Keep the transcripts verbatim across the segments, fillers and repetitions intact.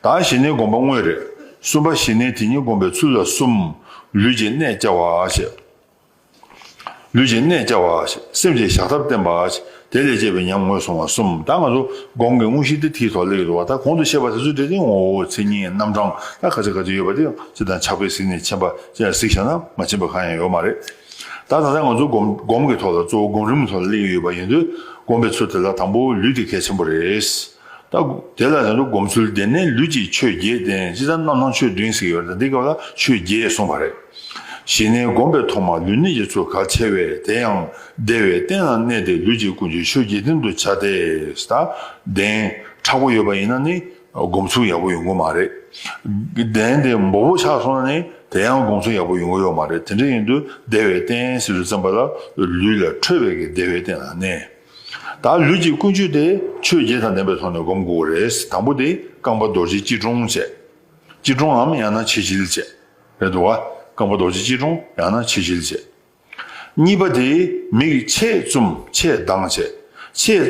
ད་ཞི་གནས་སྒོམ་པ་དངོས་རེད། གསུམ་པ་ཞི་གནས་དེ་ཉིད་སྒོམ་པའི་ཚུལ་ལ་གསུམ། ལུས་ཀྱི་གནད་བཅའ་བ་ཞེས། ལུས་ཀྱི་གནད་བཅའ་བ་ཞེས། སེམས་ཀྱི་བཞག་ཐབས་བསྟན་པ་ཞེས། དེ་ལས་སྐྱེས་པའི་ཉམས་ངོས་བཟུང་བ་གསུམ། ད་ང་ཚོ་སྒོམ་གྱི་དངོས་གཞི་དེ་དེའི་ཐོག་སླེབས་ཡོད་པ། ད་གོང་དུ་བཤད་པ་དེ་ཚོ་འདྲ་དེ་ངོ་བོ་མཚན་ཉིད་རྣམ་གྲངས་ད་ག་ཚོད་ག་ཚོད་ཡོད་པ་དེ་སྤྱིར་བཏང་ཕྱག་དཔེ་གཟིགས་ནས་མཁྱེན་པ་ཅིག་གཟིགས་བཞག་ན་མ་མཁྱེན་པ་གང་ཡང་ཡོད་མ་རེད། ད་ད་ལྟ་ང་ཚོ་སྒོམ་སྒོམ་གྱི་ཐོག་ལ་གཙོ་བོ་སྒོམ་རིམ་གྱི་ཐོག་ལ་སླེབས་ཡོད་པ་ཡིན་དུས་སྒོམ་པའི་ཚུལ་དེ་ལ་དང་པོ་ལུས་དེ་གལ་ཆེན་པོ་རེད། ད་དེ་ལ་ཡང་སྒོམ་ཚུལ་དེ་ནི་ལུས་ཀྱི་ཆོས་བརྒྱད་ལྡན་ཅི་ལྟར་རྣམ་སྣང་ཆོས་བདུན་ཟེར་གྱི་ཡོད་རེད། འདི་སྐབས་ལ་ཆོས་བརྒྱད་གསུངས་པ་རེད། ཞི་གནས་སྒོམ་པའི་ཐོག་མ་ལུས་གནད་ཀྱི་ཚུལ་གལ་ཆེ་བས། དེ་ཡང་བདེ་བའི་རྟེན་ལ་གནས་ཏེ་ལུས་ཀྱི་ཀུན་སྤྱོད་ཆོས་བརྒྱད་ལྡན་དུ་བྱ་སྟེ། ད་གདེང་དྲག་པོ་ཡོད་པ་ཡིན་ན་ནི་སྒོམ་ཚུལ་ཡག་པོ་ཡོང་གི་མ་རེད། གདེང་དེ་སྦོ་བོ་ཆགས་སོང་ན་ནི་དེ་ཡང་སྒོམ་ཚུལ་ཡག་པོ་ཡོང་གི་ཡོད་མ་རེད། དེ་འདྲ་ཡིན་དུས་བདེ་བའི་རྟེན་ཟེར་དུས་ཙམ་པ་ལ་ལུས་ལ་འཕྲོད་པའི་གི་བདེ་བའི་རྟེན་ལ་གནས། ད་ལུས་ཀྱི་ཀུན་སྤྱོད་དེ་ཆོས་བརྒྱད་དང་ལྡན་པའི་ཐོག་ནས་སྒོམ་དགོས་རེད། དང་པོ་དེ་རྐང་པ་རྡོ་རྗེ་སྐྱིལ་ཀྲུང་བྱས། སྐྱིལ་ཀྲུང་ངམ་ཡང་ན་ཆིག་སྐྱིལ་བྱས། རེད་འདུག་བ། རྐང་པ་རྡོ་རྗེ་སྐྱིལ་ཀྲུང་ཡང་ན་ཆིག་སྐྱིལ་བྱས། གཉིས་པ་དེ་མིག་ཕྱེད་བཙུམ་ཕྱེད་གདངས་བྱས། ཕྱེད་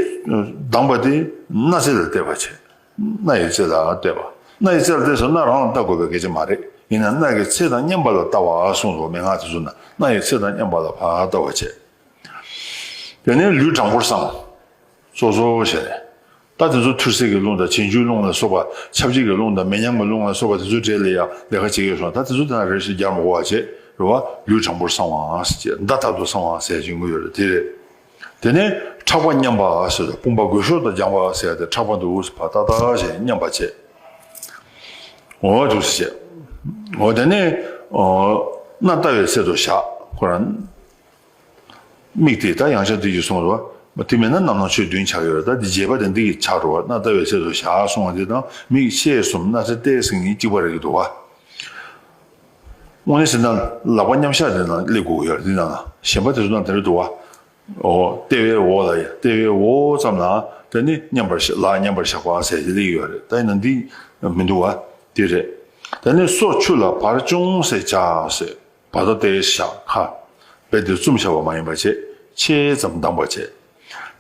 གདངས་པ་དེ་སྣ་རྩེ་ལ་གཏད་པ་བྱས། སྣ་ཡི་རྩེ་ལ་གཏད་པ། སྣ་ཡི་རྩེ་ལ་གཏད་སོང་ན་རང་ལ་ལྟ་དགོས་པའི་སྐད་ཆ་མ་རེད། ཡིན་ན་སྣ་གི་རྩེ་དང་མཉམ་པ་ལ་ལྟ་བ་གསུངས་འདུག། མན་ངག་དེ་ཚོ་ན་སྣ་ཡི་རྩེ་དང་མཉམ་པ་ལ་ཕར་ལྟ་བ་བྱས། དེ་ནས་ལུས་དྲང་པོར་བསྲང་། སོ་སོ་བྱས་ནས། ད་དེ་ཚོ་ཐུར་སེལ་གྱི་རླུང་དང་གྱེན་རྒྱུའི་རླུང་ལ་སོགས་པ་ཆབས་ཅིག་གི་རླུང་དང་མེ་མཉམ་གྱི་རླུང་ལ་སོགས་པ་དེ་ཚོའི་གྲས་ལ་ཡང་ལས་ཀ་བྱེད་ཀྱི་ཡོད་སོང་། ད་དེ་ཚོ་དེ་ན་རེ་ཞིག་རྒྱག་མ་དགོས་པ་བྱས་རེད་བ། ལུས་དྲང་པོར་བསྲང་བ་ཟེར་བྱས་མདའ་ལྟར་དུ་བསྲང་བ་ཟེར་གྱི་ཡོད་རེད། དེ་རེད། དེ་ནས་ཕྲག་པ་མཉམ་པ་ཟེར་དུས་དཔུང་པ་རྒོད་གཤོག་དང་སྦྱར་བ་ཟེར་ཏེ་ཕྲག་པ་འདུག་ཕར་ཏག་ཏག་བྱས་མཉམ་པ་བྱས། འོ་འདུག་སེ་བྱས། འོ་དེ་ནས་ཨོ། སྣ་ལྟ་བའི་ཚད་དུ་བཞག་ཁོ་རང་། མིག་དེ་ད་ཡང་བསྐྱར་དེ་ཡིས་གསུངས་རོ། དེ་མེད་ན་རྣམ་སྣང་ཆོས་བདུན་ཆགས་ཡོད་རེད། ད་དེ་རྒྱས་པ་དེ་འདི་གིས་ཆགས་རོ། སྣ་ལྟ་བའི་ཚད་དུ་བཞག་གསུངས་པ་དེ་དང་མིག་ཕྱེད་གསུམ་སྣ་རྩེ་ཏོག་ཙམ་གཉིས་གཅིག་པ་རེད་ཀྱི་འདུག་བ། དངོས་གནས་ཟེར་ན་ལག་པ་མཉམ་བཞག་དེ་ནང་སླེབས་དགོས་ཀྱི་ཡོད་རེད། འདི་ནང་ལ་གཞན་པ་དེ་ཚོ་ནང་དེ་འདྲ་འདུག་བ། ཨོ། ལྟེ་བའི་འོག་ལ་ཡ་ལྟེ་བའི་འོག་ཙམ་ལ་དེ་ནི་མཉམ་པར་བཞག་ལག་མཉམ་པར་བཞག་པ་ཟེར་གྱི་སླེབས་ཀྱི་ཡོད་རེད། ད་ཡིན་ན་འདི་མི་འདུག་བ། དེ་རེད། དེ་ནི་སོ་ཆུ་ལ་བར་ཅུང་ཟད་བྱ་ཟེར། བར་དོ་སྟེ་བཞག་ཁ། རྦད་དེ་བཙུམ་བཞག་པ་མ་ཡིན་པ་བྱས། ཕྱེད་ཙམ་གདངས་པ་བྱས།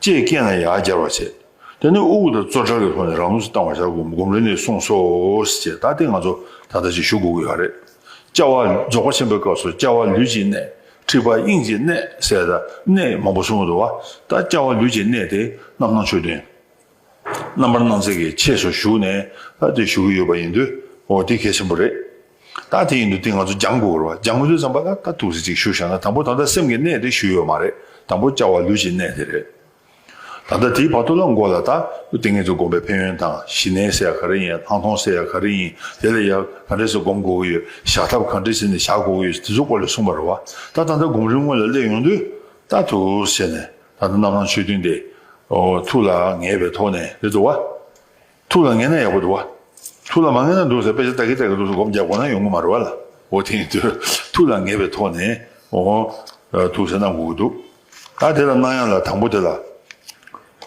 ལྕེ་སྐེ་ན་ཡར་སྦྱར་བ་བྱས། དེ་ནས་དབུགས་དང་བཙོ་བྲལ་གྱི་ཐོག་ནས་རང་ལུགས་སུ་བཏང་བ་བྱ་སྒོམ་སྒོམ་རིམ་ནས་གསུངས་སོ་ཞེས། ད་དེ་ང་ཚོ་ད་ལྟ་ཅིག་ཞུ་དགོས་ཀྱི་ཡོད་རེད། བཅའ་བ་རྫོགས་པ་ཆེན་པོའི་སྐབས་སུ་བཅའ་བ་ལུས་ཀྱི་གནད། མཁྲིས་པ་དབྱིངས་ཀྱི་གནད་ཟེར་ད་གནད་མང་པོ་གསུངས་འདུག་བ། ད་བཅའ་བ་ལུས་ཀྱི་གནད་དེ་རྣམ་སྣང་ཆོས་བདུན། རྣམ་པར་སྣང་མཛད་ཀྱི་ཆས་སུ་ཞུགས་ནས་ད་དེ་ཞུ་གི་ཡོད་པ་ཡིན་དུས། འོ་དེ་གལ་ཆེན་པོ་རེད། ད་དེ་ཡིན་དུས་དེ་ང་ཚོ་སྦྱང་དགོས་རེད་བ། སྦྱང་དགོས་དུས་ཙམ་པ་ལ་ད་ཐུགས་རྗེ་ཅིག་ཞུ་བཞག་ན། དང་པོ་ད་ལྟ་སེམས་ཀྱི་གནད་དེ་ཞུས་ཡོད་མ་རེད། དང་པོ་བཅའ་བ་ལུས་ཀྱི་གནད་དེ་རེད། ད་ལྟ་དེའི་བར་དུ་ལ་མགོ་ལ་ད་ཏིང་ངེ་འཛིན་སྒོམ་པའི་ཕན་ཡོན་དང་། ཞི་གནས་ཟེར་ཡ་ག་རེ་ཡིན། སྣང་སྟོང་ཟེར་ཡ་ག་རེ་ཡིན། དེ་ལ་ཡ་ག་འདྲས་སེ་སྒོམ་དགོས་ཀྱི་ཡོད། བཞག་ཐབས་ག་འདྲས་བྱས་ནས་བཞག་དགོས་ཀྱི་ཡོད། དེ་ཚོ་སྐོར་ལ་གསུངས་པ་རེད་བ། ད་ད་ལྟ་སྒོམ་རིམ་སྔོན་ལ་སླེབས་ཡོང་དུས་ད་ཐུགས་རྗེ་ཆེ་ནས་ད་ལྟ་རྣམ་སྣང་ཆོས་བདུན་དེ་ཨོ་ཐུགས་ལ་ངེས་པའི་ཐོག་ནས་རེད་འདུག་བ། ཐུགས་ལ་ངེས་ན་ཡག་པོ་འདུག་བ། ཐུགས་ལ་མ་ངེས་ན་འདུག་ཟེར་དཔེ་ཆ་ལྟ་གི་ལྟ་གི་འདུག་ཟེར་སྒོམ་རྒྱག་དགོས་ན་ཡོང་གི་མ་རེད་བ་ལ། འོ་དེ་ཡིན་དུས་ཐུགས་ལ་ངེས་པའི་ཐོག་ནས་འོ་ཐུགས་སེ་གནང་དགོས་ཀྱི་འདུག། ད་དེ་ལ་གནང་ཡག་ལ་དང་པོ་དེ་ལ་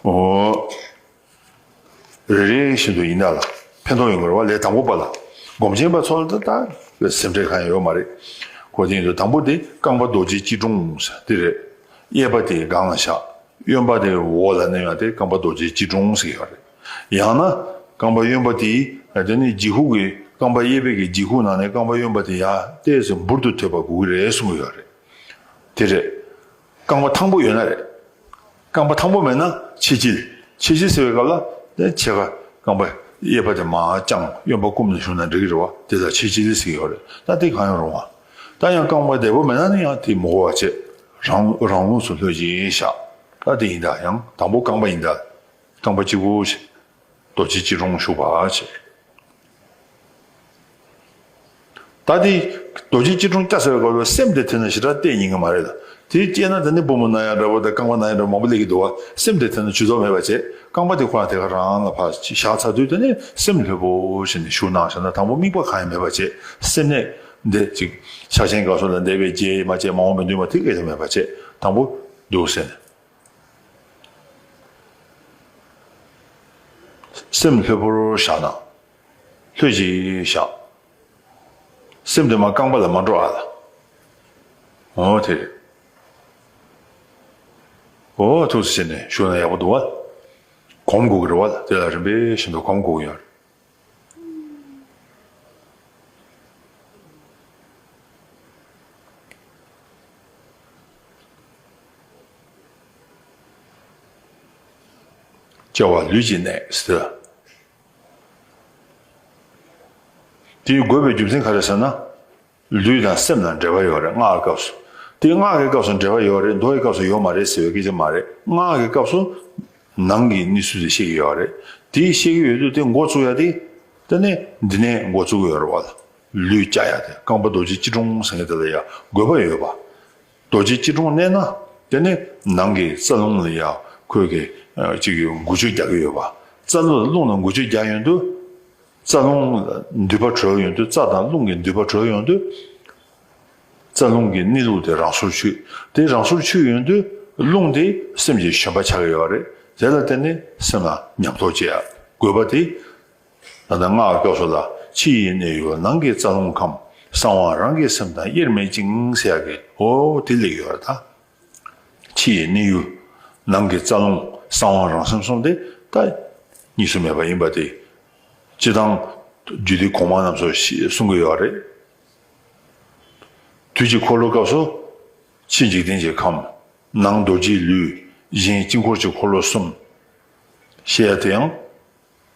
འོ་རེ་རེ་བཞིན་དུ་ཡིན་ད་ལ་ཕན་ཐོགས་ཡོང་གི་རེད་བ། ལས་དང་པོ་པ་ལ་སྒོམ་ཆེན་པ་ཚོ་ལ་ད་ད་སེམས་ཁྲལ་གང་ཡང་ཡོད་མ་རེད། འོ་དེ་ཡིན་དུས་དང་པོ་དེ་རྐང་པ་རྡོ་རྗེ་སྐྱིལ་ཀྲུང་ཟེར་དེ་རེད། གཡས་པ་དེ་སྒང་ལ་བཞག། གཡོན་པ་དེ་འོག་ལ་མནན་ཡག་དེ་རྐང་པ་རྡོ་རྗེ་སྐྱིལ་ཀྲུང་ཟེར་གྱི་ཡོད་རེད། ཡང་ན་རྐང་པ་གཡོན་པ་དེ་དེ་ནི་ལྗིད་ཤུགས་ཀྱི་རྐང་པ་གཡས་པའི་གི་ལྗིད་ཤུགས་ནང་ནས་རྐང་པ་གཡོན་པ་དེ་ཡར་ཏོག་ཙམ་འབུར་དུ་དོད་པ་དགོས་ཀྱི་རེད་གསུང་གི་ཡོད་རེད། དེ་རེད། རྐང་པ་ཐང་པོ་ཡོད་ན་རེད། རྐང་པ་ཐང་པོ་མེད་ན་ཕྱེད་སྐྱིལ། ཕྱེད་སྐྱིལ་ཟེར་བའི་སྐབས་ལ་དེ་ཕྱེད་ཀ་རྐང་པ་གཡས་པ་དེ་མར་དཔྱངས། གཡོན་པ་བསྐུམ་ནས་བཞུགས་ན་འགྲིག་གི་རེད་བ། དེ་ལ་ཕྱེད་སྐྱིལ་ཟེར་གྱི་ཡོད་རེད། ད་དེ་གང་ཡང་རུང་བ། ད་ཡང་རྐང་པ་བདེ་པོ་མེད་ན་ནི་ཡང་དེ་མི་དགོས་པ་བྱས། རང་རང་ལུགས་སུ་ལྷོད་ཅིག་བཞག། ད་དེ་ཡིན་ད་ཡང་དང་པོ་རྐང་པ་ཡིན་ད། རྐང་པ་གཅིག་པུ་བྱས། རྡོ་རྗེ་སྐྱིལ་ཀྲུང་ཞུགས་པ་བྱས། ད་དེ་རྡོ་རྗེ་སྐྱིལ་ཀྲུང་བཅའ་ཟེར་བའི་སྐབས་ལ་སེམས་དེ་དེ་ན་ཞེ་དྲག་གཏད་ཉན་གྱི་མ་རེད་ལ། དེ་སྐྱེས་ན་དེ་ནི་པུས་མོ་ན་ཡག་འདྲ་པོ་དང་རྐང་པ་ན་ཡག་འདྲ་པོ་མང་པོ་སླེབས་ཀྱི་འདུག་བ། སེམས་དེ་དེ་ན་ཇུས་གཏོགས་མེད་པ་བྱས། རྐང་པ་དེ་ཁོ་རང་དེ་ག་རང་ལ་ཕར་བཞག་ཚར་དུས་དེ་ནི་སེམས་ལྷོད་པོ་བྱས་ནས་བཞུགས་གནང་བཞག་ན། དང་པོ་དམིགས་པ་གང་ཡང་མེད་པ་བྱས། སེམས་གནད་འདི་ཅིག་ཕྱག་ཆེན་སྐབས་སུ་ལ་འདས་པའི་རྗེས་མ་བྱས་མ་འོངས་པའི་འདུན་པ་དེ་སྐད་ཆ་མེད་པ་བྱས། དང་པོ་འདུག་ཟེར་ནས། སེམས་ལྷོད་པོར་བཞག་ན། ལྷོད་ཅིག་བཞག། སེམས་དེ་མར་རྐང་པ་ལ་མ་འགྲོ་ཨ་ལ། འོ་དེ་རེད། འོ་ཐུགས་སུ་ཆེ་ནས་བཞུགས་ན་ཡག་པོ་འདུག་བ། གོམས་དགོས་ཀྱི་རེད་བ། དེ་ལ་རིམ་པས་བཞིན་དུ་གོམས་དགོས་ཀྱི་ཡོད་རེད། སྐྱེ་བ་ལུས་ཀྱི་གནས་ཟེར། དེའི་དགོས་པའི་རྒྱུ་མཚན་ག་རེ་ཟེར་ན། ལུས་དང་སེམས་ལ་འབྲེལ་བ་ཡོད་རེད། སྔགས་ཀྱི་སྐབས་སུ། དེ་སྔགས་ཀྱི་སྐབས་སུ་འབྲེལ་བ་ཡོད་རེད། མདོ་ཡི་སྐབས་སུ་ཡོད་མ་རེད་ཟེར་བའི་སྐད་ཆ་མ་རེད། སྔགས་ཀྱི་སྐབས་སུ་ནང་གི་གནས་ཚུལ་དེ་བཤད་ཀྱི་ཡོད་རེད། དེ་བཤད་ཀྱི་ཡོད་དུས་དེ་འགོ་བཙུགས་ཡ་དེ། དེ་ནས་འདི་ནས་འགོ་བཙུགས་ཀྱི་ཡོད་རེད་བ། ལུས་བསྐྱེད་ཡ་དེ་རྐང་པ་རྡོ་རྗེ་སྐྱིལ་ཀྲུང་ཟེར་མཁན་དེ་ལ་ཡ་དགོས་པ་ཡོད་པ། རྡོ་རྗེ་སྐྱིལ་ཀྲུང་མནན་ན། དེ་ནས་ནང་གི་རྩ་རླུང་ལ་ཡ་ཁོས་ཀྱི་ཅིག་གི་འགུལ་སྐྱོད་རྒྱག་གི་ཡོད་པ། རྩ་རླུང་ལ་འགུལ་སྐྱོད་རྒྱག་ཡོང་དུས། རྩ་རླུང་ལ་མདུད་པ་གྲོལ་ཡོང་དུས། རྩ་དང་རླུང་གི་མདུད་པ་གྲོལ་ཡོང་དུས། རྩ་རླུང་གི་གནས་ལུགས་དེ་རང་སོར་ཆུད། དེ་རང་སོར་ཆུད་ཡོང་དུས་རླུང་དེ་སེམས་ཀྱི་བཞོན་པ་ཆགས་ཀྱི་ཡོད་རེད། དེ་ལ་བརྟེན་ནས་སེམས་ལ་ཉམས་རྟོགས་བྱེད་ཡ་དགོས་པ་དེ། ད་ལྟ་སྔགས་སྐབས་སུ་ལ་ཕྱི་ཡི་གནས་ཡུལ་ནང་གི་རྩ་རླུང་ཁམས། གསང་བ་རང་གི་སེམས་དང་དབྱེར་མེད་ཅིང་ཟེར་ཡག་གི་འོ་དེ་ལེགས་ཡོད་རེད་ད། ཕྱི་ཡི་གནས་ཡུལ་ནང་གི་རྩ་རླུང་གསང་བ་རང་སེམས་གསུམ་དེ་ད་གཉིས་སུ་མེད་པ་ཡིན་པ་དེ། སྤྱི་དང་རྒྱུད་སྡེ་གོང་མ་རྣམས་སུ་གསུང་གི་ཡོད་རེད། དུས་ཀྱི་འཁོར་ལོའི་སྐབས་སུ་ཕྱི་འཇིག་རྟེན་གྱི་ཁམས། ནང་རྡོ་རྗེའི་ལུས། གཞན་དཀྱིལ་འཁོར་གྱི་འཁོར་ལོ་གསུམ། ཞེས་ཡ་དེ་ཡང་།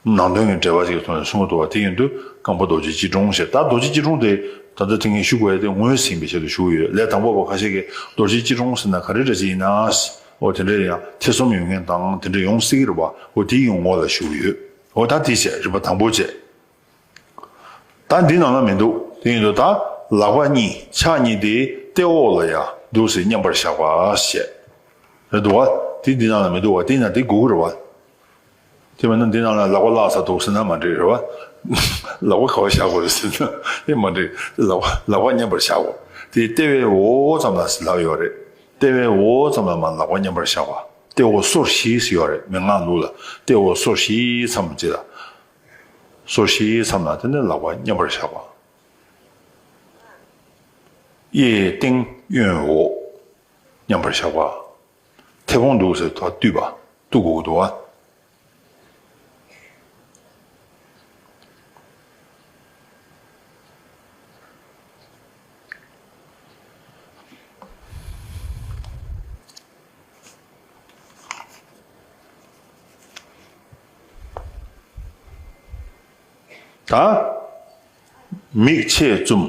ནང་དོན་གྱི་འགྲེལ་པ་ཞིག་གི་ཐོག་ནས་གསུང་གི་འདུག་བ། དེ་ཡིན་དུས་རྐང་པ་རྡོ་རྗེ་སྐྱིལ་ཀྲུང་ཞེས། ད་རྡོ་རྗེ་སྐྱིལ་ཀྲུང་དེ་ད་ལྟ་དེ་ངས་ཞུ་དགོས་ཡ་དེ་ངོས་ཟིན་པའི་ཆེད་དུ་ཞུ་གི་ཡོད། ལས་དང་པོ་བ་ཁ་ཤས་ཀྱིས་རྡོ་རྗེ་སྐྱིལ་ཀྲུང་ཟེར་ན་ག་རེ་འདྲ་ཞིག་ཡིན་ན། འོ་དེ་འདྲ་ཡང་ཐེ་ཚོམ་ཡོད་མཁན་དང་དེ་འདྲ་ཡོང་སྲིད་ཀྱི་རེད་བ། འོ་དེ་ཡི་ངོ་ལ་ཞུ་གི་ཡོད། འོ་ད་དེ་བྱས་རིམ་པ་དང་པོ་བྱས། ད་འདི་ནང་ལ་མི་འདུག་དེ་ཡིན་དུས་ད་ལག་པ་གཉིས་ཕྱག་གཉིས་དེ་ལྟེ་འོག་ལ་ཡ་འདུག་སེ་མཉམ་པར་བཞག་པ་ཞེས། རེད་འདུག་བ། དེ་འདི་ནང་ལ་མི་འདུག་བ། དེ་ཡིན་ན་དེ་དགོས་ཀྱི་རེད་བ། དེ་མིན་ན་འདི་ནང་ལ་ལག་པ་བརླག་ཚར་འདུག་ཟེར་ན་མ་འགྲིག་རེད་བ། ལག་པ་ག་པར་བཞག་དགོས་རེད་ཟེར་ན་དེ་མ་འགྲིག་ལག་པ་ལག་པ་མཉམ་པར་བཞག་དགོས། དེ་ལྟེ་བའི་འོག་ཙམ་ལ་ལབ་ཡོད་རེད། ལྟེ་བའི་འོག་ཙམ་ལ་མར་ལག་པ་མཉམ་པར་བཞག་པ། ལྟེ་འོག་སོར་བཞི་ཟེར་ཡོད་རེད། མན་ངག་ལུགས་ལ་ལྟེ་འོག་སོར་བཞི་མཚམས་གཅིག་ལ། སོར་བཞིའི་མཚམས་ལ་དེ་ནས་ལག་པ་མཉམ་པར་བཞག་པ། གཡས་སྟེང་གཡོན་འོག་མཉམ་པར་བཞག་པ། མཐེ་བོང་འདུག་སེ་ཐོག་བཏུད་པ། བཏུད་དགོས་ཀྱི་འདུག་བ། ད། མིག་ཕྱེད་བཙུམ།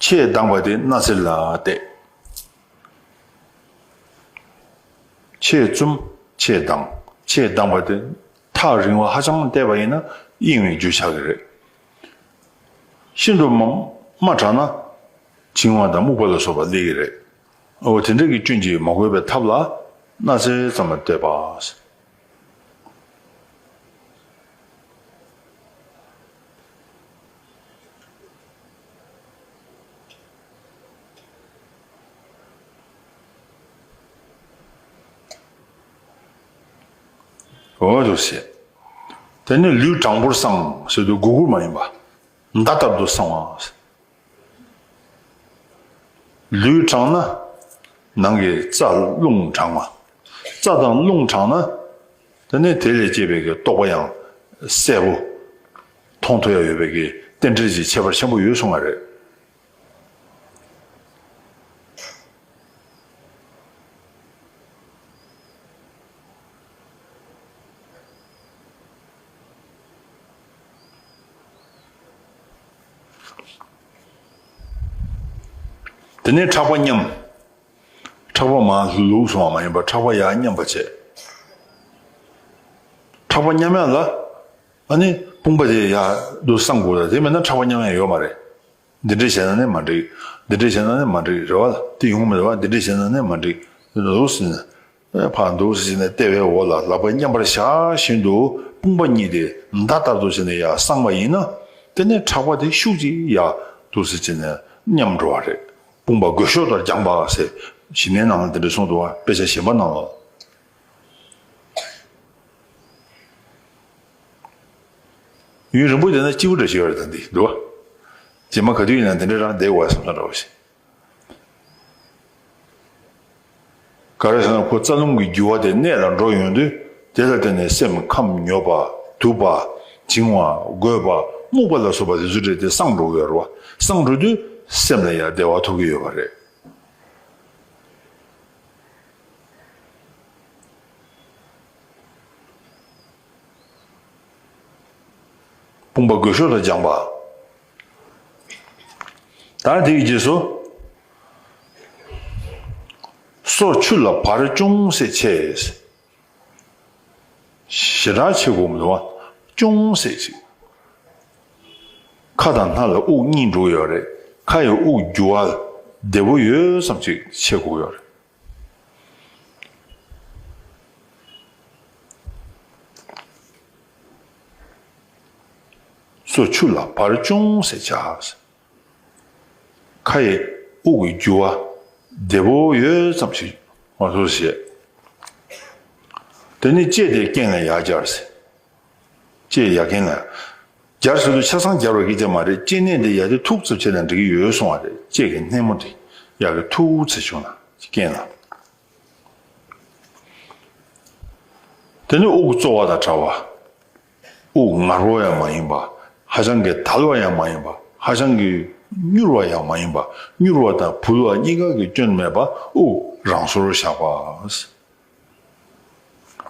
ཕྱེད་གདངས་པ་དེ་སྣ་རྩེ་ལ་གཏད། ཕྱེད་བཙུམ། ཕྱེད་གདངས། ཕྱེད་གདངས་པ་དེ་ཐག་རིང་བ་ཧ་ཅང་གཏད་པ་ཡིན་ན་གཡེང་བའི་རྒྱུ་ཆགས་ཀྱི་རེད། ཤིན་ཏུ་མ་དམའ་དྲགས་ན་བྱིང་བ་དང་རྨུགས་པ་ལ་སོགས་པ་སླེབས་ཀྱི་རེད། འོ་དེ་འདྲ་གི་སྐྱོན་གྱིས་མ་གོས་པའི་ཐབས་ལ་སྣ་རྩེ་ཙམ་ལ་གཏད་པ། འོ་འདུག་སེ། དེ་ནི་ལུས་དྲང་པོར་བསྲང་ཟེར་དུས་སྒུར་སྒུར་མ་ཡིན་པ། མདའ་ལྟར་དུ་བསྲང་བ། ལུས་དྲང་ན་ནང་གི་རྩ་རླུང་དྲང་བ། རྩ་དང་རླུང་དྲང་ན་དེ་ནས་དེ་ལས་སྐྱེས་པའི་གི་རྟོགས་པ་ཡང་གསལ་པོ་མཐོང་ཐུབ་ཡ་ཡོད་པའི་གི་རྟེན་འབྲེལ་གྱི་ཁྱད་པར་ཆེན་པོ་ཡོད་གསུང་བ་རེད། དེ་ནས་ཕྲག་པ་མཉམ། ཕྲག་པ་མར་ལུག་སོང་བ་མ་ཡིན་པར་ཕྲག་པ་ཡར་མཉམ་པ་བྱས། ཕྲག་པ་མཉམ་ཡག་ལ་ཨ་ནི་དཔུང་པ་དེ་ཡར་དུ་བསྲང་དགོས་ལ། དེ་མེད་ན་ཕྲག་པ་མཉམ་ཡག་ཡོད་མ་རེད། འདི་འདྲས་བྱས་ན་ནི་མ་འགྲིག་འདི་འདྲས་བྱས་ན་ནི་མ་འགྲིག་རེད་བ། དེ་ཡོང་མི་རེད་བ། འདི་འདྲས་བྱས་ན་ནི་མ་འགྲིག་ལུག་ཟེར་ནས། ཕར་འདུག་སེ་བྱས་ནས་ལྟེ་བའི་འོག་ལ་ལག་པ་མཉམ་པར་བཞག་བཞིན་དུ་དཔུང་པ་གཉིས་དེ་མདའ་ལྟར་དུ་བྱས་ནས་ཡར་བསྲངས་པ་ཡིན་ན། དེ་ནས་ཕྲག་པ་དེ་ཤུགས་ཀྱིས་ཡར་འདུག་སེ་བྱས་ནས་མཉམ་འགྲོ་བ་རེད། དཔུང་པ་རྒོད་ཤོག་ལྟར་བརྒྱངས་པ་ཟེར་ཞི་གནས་ནང་ལ་དེ་འདྲ་གསུངས་འདུག་བ། དཔེ་ཆ་གཞན་པ་ནང་ལ། ཡུན་རིང་པོ་བསྡད་ན་སྐྱིད་པོ་འདྲ་ཞིག་ཡོད་རེད་ད་འདི་འདུག་བ། རྗེས་མ་ག་དུས་ཡིན་ན་དེ་འདྲ་རང་བསྡད་དགོས་བསམ་ས་འདྲ་བོ་ཞིག་ག་རེ་ཟེར་ན་ཁོ་རྩ་རླུང་གི་རྒྱུ་བ་དེ་གནད་ལ་འགྲོ་ཡོང་དུས་དེ་ལ་བརྟེན་ནས་སེམས་ཁམས་མྱོས་པ། དུབ་པ། བྱིང་བ། རྒོད་པ། རྨུགས་པ་ལ་སོགས་པ་དེ་ཚོ་འདྲ་དེ་སངས་འགྲོ་གི་ཡོད་རེད་བ། སངས་འགྲོ་དུས་སེམས་ལ་ཡང་བདེ་བ་ཐོབ་ཀྱི་ཡོད་པ་རེད། ལུང་པ་རྒོད་ཤོག་དང་སྦྱངས་པ། ད་དེའི་རྗེས་སུ། སོ་ཆུ་ལ་བར་ཅུང་ཟད་ཆད། ཞེ་དྲག་ཆད་དགོས་མི་འདུག་བ། ཅུང་ཟད་ཅིག་ཁ་དང་སྣ་ལ་དབུགས་གཉིས་འགྲོ་གི་ཡོད་རེད། ཁ་ཡི་དབུགས་རྒྱུ་བ་བདེ་པོ་ཡོད་ཙམ་ཅིག་ཆད་དགོས་ཀྱི་ཡོད་རེད། སོ་ཆུ་ལ་བར་ཅུང་ཟད་བྱ། ཁ་ཡི་དབུགས་ཀྱི་རྒྱུ་བ་བདེ་པོ་ཡོད་ཙམ་ཞིག་ང་ཚོར་བཤད། དེ་ནས་ལྕེ་དེ་རྐན་ལ་ཡར་སྦྱར་ཟེར། ལྕེ་ཡ་རྐན་ལ་སྦྱར་ཟེར་དུས་ཆ་ཚང་སྦྱར་བ་གི་ལྕེ་མ་རེད། ལྕེ་སྣེ་དེ་ཡ་དེ་ཐུག་ཙམ་བྱས་ན་འགྲིག་གི་ཡོད་གསུང་བ་རེད། ལྕེ་གི་སྣེ་མོ་དེ་ཡ་གི་ཐུག་ཙམ་བྱུང་ན་རྐན་ལ། དེ་ནས་དབུགས་གཙོ་བ་དང་བྲལ་བ། དབུགས་ངར་པོ་ཡང་མ་ཡིན་པ། ཧ་ཅང་གི་དལ་བ་ཡང་མ་ཡིན་པ། ཧ་ཅང་གི་མྱུར་བ་ཡང་མ་ཡིན་པ། མྱུར་བ་དང་བུལ་བ་གཉིས་ཀ་གི་སྐྱོན་མེད་པ་དབུགས་རང་སོར་བཞག་པ།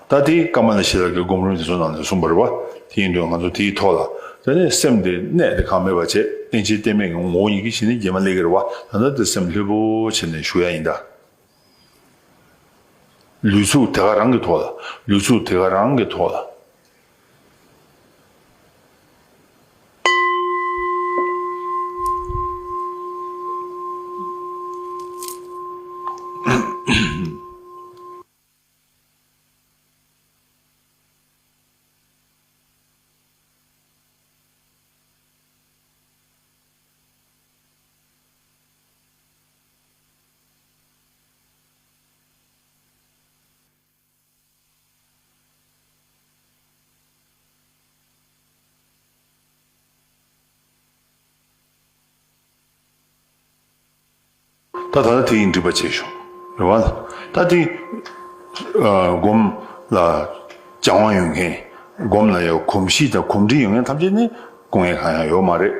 ད་དེ་ཀ་མ་ལ་ཤཱི་ལ་གི་སྒོམ་རིམ་དེ་ཚོ་ནང་ལ་གསུངས་པ་རེད་བ། དེ་ཡིན་དུས་ང་ཚོ་དེའི་ཐོག་ལ་དེ་ནས་སེམས་དེ་གནས་དེ་གང་མེད་པ་བྱས། རྟེན་ཅིང་རྟེན་མེད་ཀྱི་ངོ་བོ་ཉིད་ཀྱིས་གཞི་ནས་སྐྱེས་མ་སླེབས་ཀྱི་རེད་བ། ད་ལྟ་དེ་སེམས་ལྷོད་པོ་བྱས་ནས་བཞུགས་ཡ་ཡིན་ད། ལུས་ཚུགས་དེ་ག་རང་གི་ཐོག་ལ། ལུས་ཚུགས་དེ་ག་རང་གི་ཐོག་ལ། ད་ད་ལྟ་དེ་ཡིན་འགྲིག་པ་བྱས་ཤོག་རེད་བ། ད་དེ་སྒོམ་ལ་སྦྱང་བ་ཡོད་མཁན། སྒོམ་ལ་ཡང་གོམས་གཤིས་དང་གོམས་འདྲིས་ཡོད་མཁན་ཐམས་ཅད་ནི་སྐུ་ངལ་གང་ཡང་ཡོད་མ་རེད།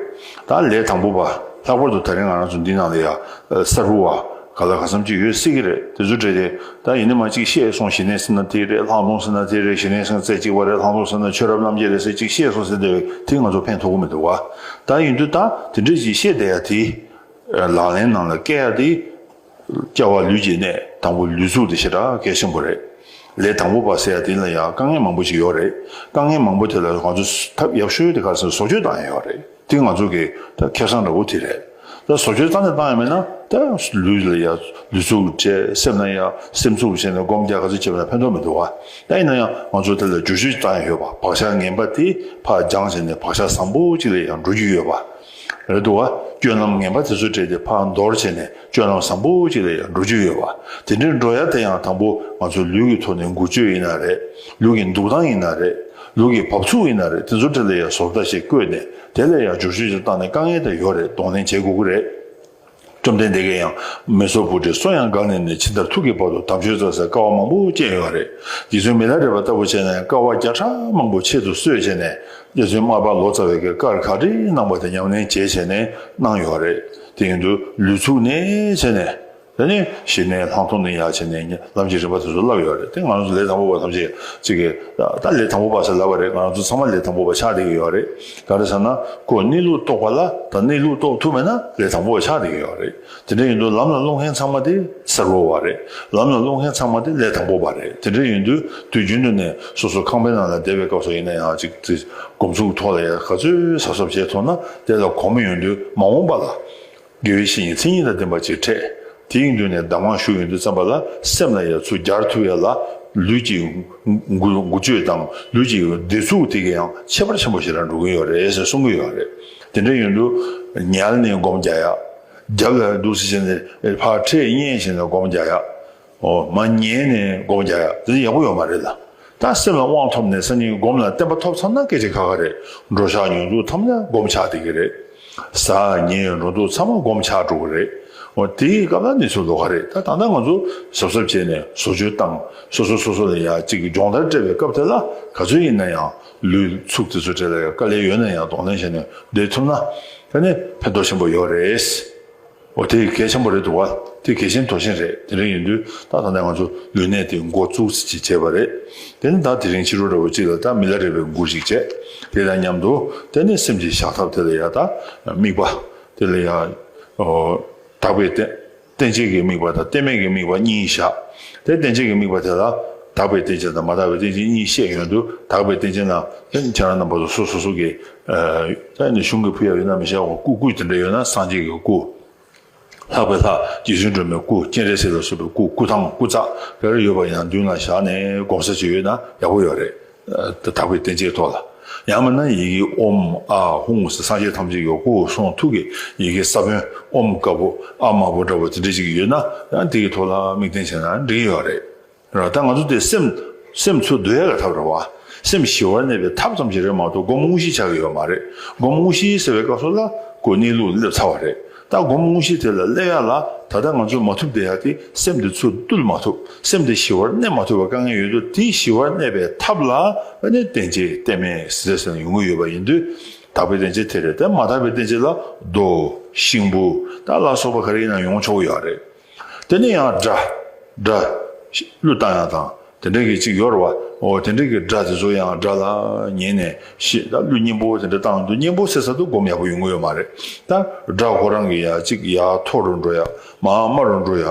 ད་ལས་དང་པོ་པ། ལྷག་པར་དུ་ད་རིང་ང་རང་ཚོ་འདི་ནང་ལ་ཡ་གསར་བུ་བ་ག་ལ་ག་ཙམ་ཅིག་ཡོད་སྲིད་ཀྱི་རེད། དེ་ཚོ་འདྲ་དེ་ད་ཡིན་ན་མ་གཅིག་བཤད་སོང་། ཞི་གནས་ཟེར་ན་དེ་རེད། ལྷག་མཐོང་ཟེར་ན་དེ་རེད། ཞི་གནས་ཟེར་ན་རྩེ་གཅིག་པ་རེད། ལྷག་མཐོང་ཟེར་ན་ཆོས་རབ་རྣམ་འབྱེད་རེད་ཟེར་གཅིག་བཤད་སོང་ཟེར། དེ་དེ་ང་ཚོ་ཕན་ཐོགས་ཀྱི་མི་འདུག་བ། ད་ཡིན་དུས་ད་དེ་འདྲ་ཅིག་བཤད་བསྡད་ཡ་དེ། ལག་ལེན་ནང་ལ་བཀལ་ཡ་དེ། སྐྱེ་བ་ལུས་ཀྱི་གནས་དང་པོ་ལུས་ཚུགས་དེ་ཞེ་དྲག་གལ་ཆེན་པོ་རེད། ལས་དང་པོ་པ་ཟེར་ཡ་དེ་ལ་ཡང་དཀའ་ངལ་མང་པོ་ཞིག་ཡོད་རེད། དཀའ་ངལ་མང་པོ་དེ་ལ་ང་ཚོ་ཐབས་ཡག་ཤོས་དེ་ག་རེ་ཟེར་ན་བཟོ་བཅོས་བཏང་ཡ་ཡོད་རེད། དེ་ང་ཚོ་གི་ད་ཁེ་བཟང་འདྲ་བོ་དེ་རེད། ད་བཟོ་བཅོས་བཏང་ནས་བཏང་ཡ་མེད་ན་ད་ལུས་ལ་ཡ་ལུས་ཚུགས་བྱས། སེམས་ལ་ཡ་སེམས་ཚུགས་བྱས་ནས་སྒོམ་རྒྱག་ག་ཚོད་བྱས་པ་ན་ཕན་ཐོགས་མི་འདུག་བ། ད་ཡིན་ན་ཡང་ང་ཚོ་དེ་ལ་བསྒྱུར་བཅོས་བཏང་ཡ་ཡོད་པ། བག་ཆགས་ངན་པ་དེ་ཕར་སྦྱངས་བྱས་ནས་བག་ཆགས་བཟང་པོ་ཅིག་ལ་ཡང་འགྲོ་རྒྱུ་ཡོད་པ། རེད་འདུག་བ། སྤྱོད་ལམ་ངན་པ་དེ་ཚོ་བྲལ་ཏེ་ཕར་འདོར་བྱས་ནས་སྤྱོད་ལམ་བཟང་པོ་ཅིག་ལ་ཡང་འགྲོ་རྒྱུ་ཡོད་པ། དེ་འདྲའི་འགྲོ་ཡ་དེ་ཡང་དང་པོ་ང་ཚོ་ལུས་ཀྱི་ཐོག་ནས་འགུལ་སྐྱོད་ཡིན་ན་རེད། ལུས་ཀྱི་འདུག་སྟངས་ཡིན་ན་རེད། ལུས་ཀྱི་བབས་ཚུགས་ཡིན་ན་རེད། དེ་ཚོ་འདྲ་ལ་ཡང་བཟོ་ལྟ་ཞིག་བཀོད་ནས་དེ་ལ་ཡང་བསྒྱུར་བཅོས་ཅིག་བཏང་ནས། དཀའ་ངལ་དེ་ཡོད་རེད། གདོང་ལེན་བྱེད་དགོས་ཀྱི་རེད། བཅོམ་ལྡན་འདས་ཀྱིས་ཡང་མི་སོགས་པུ་ཊའི་སོ་ཡང་བཀག་ནས་ནི། ཇི་ལྟར་ཐུག་གི་བར་དུ་དམ་ཆོས་བསྩལ་ཟེར་དཀའ་བ་མང་པོ་སྤྱད་ཡོད་རེད། རྗེ་བཙུན་མི་ལ་རས་པ་ལྟ་བུ་བྱས་ན་ཡང་དཀའ་བ་བརྒྱ་ཕྲག་མང་པོ་ཆེད་དུ་གསོས་བྱས་ནས། རྗེ་བཙུན་མར་པ་ལོ་ཙཱ་བའི་གི་བཀའ་ག་རེ་གནང་པ་དེ་ཉམས་ལེན་བྱས་བྱས་ནས་གནང་ཡོད་རེད། དེ་ཡིན་དུས་ལུས་ཚུགས་ནས་བྱས་ནས། དེ་ནས་ཞི་གནས་ལྷག་མཐོང་ནས་ཡར་བྱས་ནས་ལམ་གྱི་རིམ་པ་དེ་ཚོ་བསླབས་ཡོད་རེད། དེ་ང་རང་ཚོ་ལས་དང་པོ་པ་ཐམས་ཅད་ཅིག་གིས་ད་ལས་དང་པོ་པ་ཟེར་ལབ་པ་རེད། ང་རང་ཚོ་ཚང་མ་ལས་དང་པོ་པ་ཆགས་བསྡད་ཀྱི་ཡོད་རེད། ག་རེ་ཟེར་ན་ཁོ་གནས་ལུགས་རྟོགས་པ་ལ་ད་གནས་ལུགས་རྟོགས་ཐུབ་མེད་ན་ལས་དང་པོ་པ་ཆགས་བསྡད་ཀྱི་ཡོད་རེད། དེ་འདྲ་ཡིན་དུས་ལམ་ལ་སློང་མཁན་ཚང་མ་དེ་གསར་བུ་བ་རེད། ལམ་ལ་སློང་མཁན་ཚང་མ་དེ་ལས་དང་པོ་པ་རེད། དེ་འདྲ་ཡིན་དུས་དུས་རྒྱུན་དུ་ནས་སོ་སོ་ཁང་པའི་ནང་ལ་བསྡད་པའི་སྐབས་སུ་ཡིན་ན་ཡང་ཅིག་དེ་སྒོམ་ཚུགས་ཐོག་ལ་ཡ་ག་ཚོད་གཟབ་གཟབ་བྱས་ཐུབ་ན་དེ་ལ་གོམས་ཡོང་དུས་མ་འོངས་པ་ལ་དགེ་བའི་བཤེས་གཉེན་མཚན་ཉིད་དང་ལྡན་པ་ཅིག་འཕྲད། དེ་ཡིན་དུས་ནས་གདམས་ངག་ཞུ་ཡོང་དུས་ཙམ་པ་ལ་སེམས་ལ་ཡ་ཚུར་སྦྱར་ཐུབ་ཡ་ལ་ལུས་ཀྱི་འགུལ་འགུལ་སྐྱོད་དང་ལུས་ཀྱི་བདེ་ཚུགས་དེ་གས་ཡང་ཁྱད་པར་ཆེན་པོ་ཞེ་དྲག་འགྲོ་གི་ཡོད་རེད་ཟེར་གསུང་གི་ཡོད་རེད། དེ་འདྲ་ཡིན་དུས་ཉལ་ནས་སྒོམ་རྒྱག་ཡ། རྒྱབ་ལ་འདུག་སེ་བྱས་ནས་ཕར་འཕྲེད་བསྙེན་བྱས་ནས་སྒོམ་རྒྱག་ཡ། འོ་མར་ཉལ་ནས་སྒོམ་རྒྱག་ཡ་དེ་ཡག་པོ་ཡོད་མ་རེད་ལ། ད་སེམས་ལ་དབང་ཐོབ་ནས་སང་ཉིན་སྒོམ་ལ་བརྟན་པ་ཐོབ་ཚར་ན་སྐད་ཆ་ཁ་ཁ་རེད། འགྲོ་འཆག་ཉལ་འདུག་ཐམས་ཅད་སྒོམ་ཆགས་བསྡད་ཀྱི་རེད། ཟ་ཉལ་འགྲོ་འདུག་ཚང་མ་སྒོམ་ཆགས་འགྲོ་གི་རེད། འོ་དེའི་སྐབས་ལ་གནས་ཚུལ་ལོགས་ཀ་རེད། ད་ད་ལྟ་ང་ཚོ་གཟབ་གཟབ་བྱས་ནས་བཟོ་བཅོས་བཏང་། སོ་སོ་སོ་སོ་ལ་ཡ་གཅིག་གི་སྦྱོང་བརྡར་སྤྲད་པའི་སྐབས་དེ་ལ་ག་ཚོད་ཡིན་ན་ཡང་ལུས་ཚུགས་དེ་ཚོ་འཕྲལ་ལ་ཡ་དཀའ་ལས་ཡོད་ན་ཡང་གདོང་ལེན་བྱས་ནས་བསྡད་ཐུབ་ན་ད་ནི་ཕན་ཐོགས་ཆེན་པོ་ཡོད་རེད། འོ་དེ་གལ་ཆེན་པོ་རེད་འདུག་བ། དེ་གལ་ཆེན་དོ་ཆེན་རེད། དེ་འདྲ་ཡིན་དུས་ད་ད་ལྟ་ང་ཚོ་ལུས་གནད་དེ་འགོ་བཙུགས་ཅིག་བྱས་པ་རེད། དེ་ནི་ད་དེ་རིང་ཕྱི་དྲོ་འདྲ་བོ་ཅིག་ལ་ད་མི་ལ་རས་པའི་མགུར་ཞིག་བྱས། དེ་དང་མཉམ་དུ་དེ་ནི་སེམས་ཀྱི་བཞག་ཐབས་དེ་ལ་ཡ་ད་དམིགས་པ་དེ་ལ་ཡ་ཨོ་དག་པའི་རྟེན་རྟེན་བྱེད་ཀྱི་དམིགས་པ་དང་རྟེན་མེད་ཀྱི་དམིགས་པ་གཉིས་བཞག་དེ་རྟེན་བྱེད་ཀྱི་དམིགས་པ་དེ་ལ་དག་པའི་རྟེན་བྱེད་དང་མ་དག་པའི་རྟེན་བྱེད་གཉིས་བཤད་ཡོང་དུས། དག་པའི་རྟེན་བྱེད་ནང་ཁྱེད་རང་རྣམ་པ་ཚོ་སོ་སོ་སོ་གི་ད་ནི་གཞུང་གི་ཕུལ་ཡ་ཡོད་ན་མི་ཤེས། འོ་སྐུ་སྐུ་དེ་འདྲ་ཡོད་ན་སངས་རྒྱས་ཀྱི་སྐུ། ལྷག་པའི་ལྷ་རྗེ་བཙུན་སྒྲོལ་མའི་སྐུ། སྤྱན་རས་གཟིགས་ལ་སོགས་པའི་སྐུ། སྐུ་ཐང་སྐུ་ཚ་ག་རེ་ཡོད་པ་ཡང་མདུན་ལ་བཞག་ནས་སྒོམ་གསལ་བྱེད་ཡོད་ན་ཡག་པོ་ཡོད་རེད། ད་དག་པའི་རྟེན་བྱེད་ཐོག་ལ། ཡང་མིན་ན་ཡི་གེ་ཨོཾ་ཨཱཿཧཱུྃ་ཟེར་སངས་རྒྱས་ཐམས་ཅད་ཀྱི་སྐུ་གསུང་ཐུགས་ཀྱི་ཡི་གེ་ས་བོན་ཨོཾ་དཀར་པོ་ཨཱཿདམར་པོ་འདྲ་བོ་དེ་འདྲ་ཅིག་ཡོད་ན་ཡང་དེ་གི་ཐོག་ལ་དམིགས་རྟེན་བྱས་ན་འགྲིག་གི་ཡོད་རེད། ར་ད་ང་ཚོ་དེ་སེམས་སེམས་ཚུར་བསྡུ་ཡ་གི་ཐབས་རེད་བ། སེམས་ཞི་བར་གནས་པའི་ཐབས་ཙམ་ཞིག་རེད་མ་གཏོགས་སྒོམ་དངོས་གཞི་ཆགས་ཀྱི་ཡོད་མ་རེད། སྒོམ་དངོས་གཞི་ཟེར་བའི་སྐབས་སུ་ལ་ཁོ་གནས་ལུགས་སླེབས་ཚར་བ་རེད། ད་སྒོམ་དངོས་གཞི་དེ་ལ་སླེབས་ཡ་ལ་ད་ལྟ་ང་ཚོ་མ་ཐུབ་བསྡད་ཡ་དེ་སེམས་དེ་ཚུར་བཏུལ་མ་ཐུབ། སེམས་དེ་ཞི་བར་གནས་མ་ཐུབ་པའི་དཀའ་ངལ་ཡོད་དུས། དེ་ཞི་བར་གནས་པའི་ཐབས་ལ་ཨ་ནི་རྟེན་བྱེད་རྟེན་མེད་ཟེར་ཟེར་ཡོང་གི་ཡོད་པ་ཡིན་དུས། དག་པའི་རྟེན་བྱེད་དེ་རེད། དེ་མ་དག་པའི་རྟེན་བྱེད་ལ་རྡོ་ཤིང་བུ་ད་ལ་སོགས་པ་ག་རེ་ཡིན་ན་ཡོང་ཆོག་གི་ཡོད་རེད། དེ་ནས་ཡང་སྒྲ། སྒྲ། གླུ་བཏང་ཡག་དང་དེ་འདྲ་གི་ཅིག་ཡོད་རེད་བ། འོ་དེ་འདྲ་གི་སྒྲ་དེ་ཚོ་ཡང་སྒྲ་ལ་ཉན་ནས་ཤི་ད་གླུ་སྙན་པོ་དེ་འདྲ་བཏང་དུས་སྙན་པོ་ཟེར་ས་དུ་སྒོམ་ཡག་པོ་ཡོང་གི་ཡོད་མ་རེད། ད་སྒྲ་ཁོ་རང་གི་ཡ་ཅིག་ཡ་མཐོ་རུ་འགྲོ་ཡ་མར་དམའ་རུ་འགྲོ་ཡ།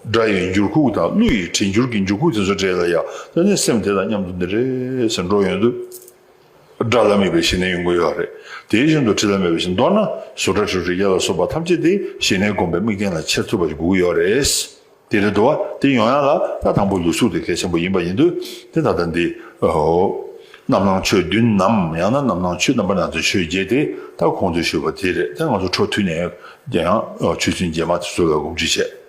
སྒྲ་ཡི་འགྱུར་ཁུག་དང་གླུ་ཡི་དྲན་འགྱུར་གྱི་འགྱུར་ཁུག་དེ་ཚོ་འདྲ་ལ་ཡ་དེ་ནས་སེམས་དེ་དང་མཉམ་དུ་འདི་རེད་ཟེར་འགྲོ་ཡོང་དུས། སྒྲ་ལ་དམིགས་པའི་ཞི་གནས་ཡོང་གི་ཡོད་རེད། དེ་བཞིན་དུ་དྲི་ལ་དམིགས་པའི་ཞི། མདོར་ན་བཟོ་གྲྭ་ཁྲོད་རིགས་བརྒྱ་ལ་སོགས་པ་ཐམས་ཅད་དེ་ཞི་གནས་སྒོམ་པའི་དམིགས་རྟེན་ལ་འཆར་ཐུབ་པ་ཞིག་དགོས་ཀྱི་ཡོད་རེད། དེ་རེད་འདུག་བ། དེ་ཡོང་ཡ་ལ་ད་དང་པོ་ལུས་གཟུགས་དེ་གལ་ཆེན་པོ་ཡིན་པ་ཡིན་དུས། དེ་ད་ལྟ་འདི་ཨོ་རྣམ་སྣང་ཆོས་བདུན་ནམ་ཡང་ན་རྣམ་སྣང་ཆོས་རྣམ་པར་སྣང་མཛད་ཆོས་བརྒྱད་དེ་ད་གོང་དུ་ཞུས་པ་དེ་རེད། དེ་ང་ཚོ་འཕྲོ་མཐུད་ནས་ཀྱང་ཨོ་ཆོས་ཚུལ་རྗེས་མ་དེ་ཚོ་ལ་སྒོམ་ཁྲིད་བྱས།